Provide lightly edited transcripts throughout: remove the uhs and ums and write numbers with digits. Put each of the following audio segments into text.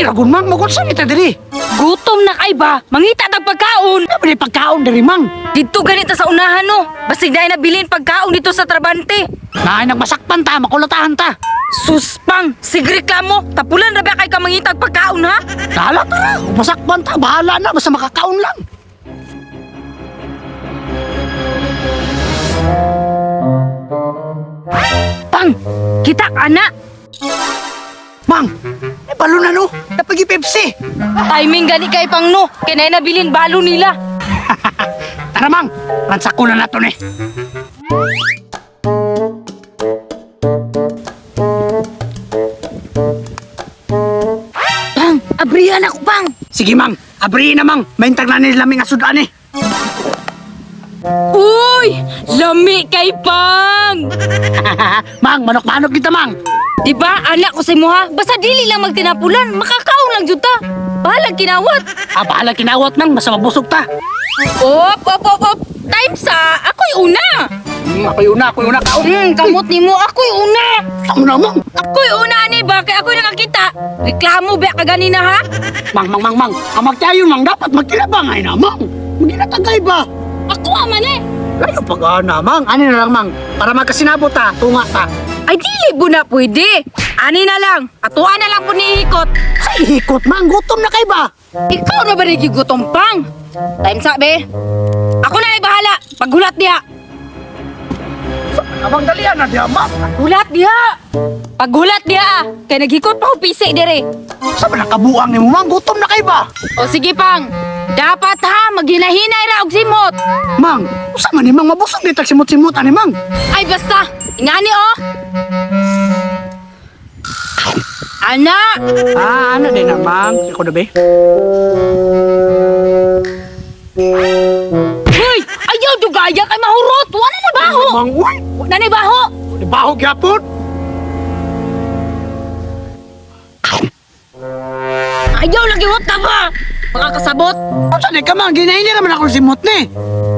Dili ra gun, Mang, magod sa nita diri. Gutom na kay ba? Mangita tag pagkaon. Ano ba ni pagkaon diri, Mang? Dito ganita sa unahan no. Basig na nabilin pagkaon dito sa trabante. Naay nagmasakpan ta, makulatahan ta. Suspang, sigreklamo. Tapulan ra ba kay ka mangitag pagkaon ha? Bahala tara, masakpan ta, bahala na basta makakaon lang. Pang, kita ana. Mang, may balo na no, napagi Pepsi. Timing gani kay pang no. Kay naay nabilin balo nila. Tara, Mang, ransak ko na nato ni. Pang, abrihan ako pang. Sige, Mang, abri na, Mang, maintag na ni laming asudan eh. Uy, lami kay pang. Mang, manok-manok kita, Mang. Di ba, anak ko sa imo ha? Basta dili lang magtinapulan, makakaon lang jud ta. Bahalag kinawat. Ah, bahala kinawat, Mang, basta mabusog ta. Op, op, op, op. Time sa, ako'y una. Ako'y una, kaon. Kamot nimo, ako'y una. Saan mo na, Mang? Ako'y una ani ba kay ako'y nakakita. Reklamo ba ka ganina ha? Mang, Mang, Mang, Mang, ang magtayo, Mang, dapat magtilabangay na, Mang. Maginatagay ba? Ako aman eh. Layo pag na, Mang. Ano na lang, Mang? Para magkasinabot ta, tunga ta. Ay dili po na pwede. Ani na lang, atuan na lang po ni ihikot. Sa ihikot, Mang, gutom na kay ba? Ikaw na ba nagigutom pang? Time sa be. Ako na may bahala. Paghulat diha. Abang dalian na diya, Mang. Hulat diha. Paghulat diha ah. Kay naghikot pa ko pisi dire. Sa ba nakabuang ni mo, Mang? Gutom na kay ba? O sige pang. Dapat ha maghinahinay ra og simot. Mang, usa man ni Mang, mabusog ni tag simot-simot ani, Mang. Ay basta, ingani oh. Ana, Ah, ano din na, Mang? Ako na, be? Hoy, ayaw dugaya kay mahurot. Wala na baho. Mang, uy! Wala na baho. Di baho gyapon. Ayaw lagi hot na ba? Makakasabot. Unsa ni ka, Mang? Ginahinay naman ako simot ni.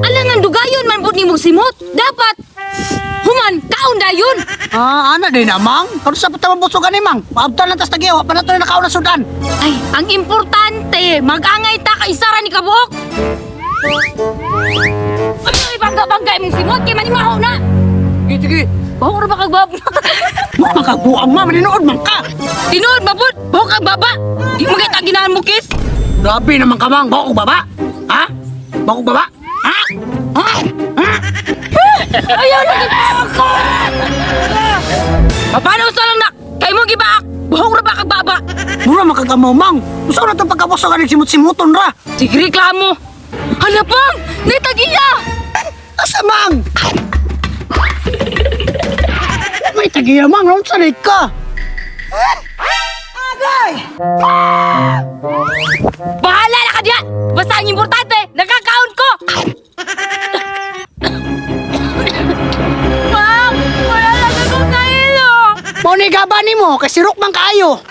Alangan dugayon man pud nimong simot. Dapat human kaon dayon. Ah, ana din na, Mang. Karon sa pa mabusog ani, Mang? Maabtan lang tas tagiya, wa pa na to na nakaon na sudan. Ay, ang importante, mag-angay ta kay isara ni kabuok. Ay, bangga-bangga imong simot kay manimaho na. Sige, sige. Baho ra ba kag bab? Mo makabuang, Mang, maninood man ka. Tinuod ba pud? Baho kag baba. Di mo kita ginahan mo kiss. Grabe naman ka, Mang. Baho kog baba. Ha? Baho kog baba? Ha? Ha? Ha? Ayaw lagi pa ako. Paano sa lang na? Kay mo gibaak. Baho ra ba kag baba? Mura makagamaw, Mang. Usa na tong pagkabusog ani simot-simoton ra. Sige reklamo. Hala pang, nitagiya. Asa, Mang? May tagiya, Mang. Unsa ni ka? Bahala na ka diya. Basta ang importante, nakakaon ko. Ma'am, wala lang akong kailo. Mao ni gaba nimo kay sirok man kaayo.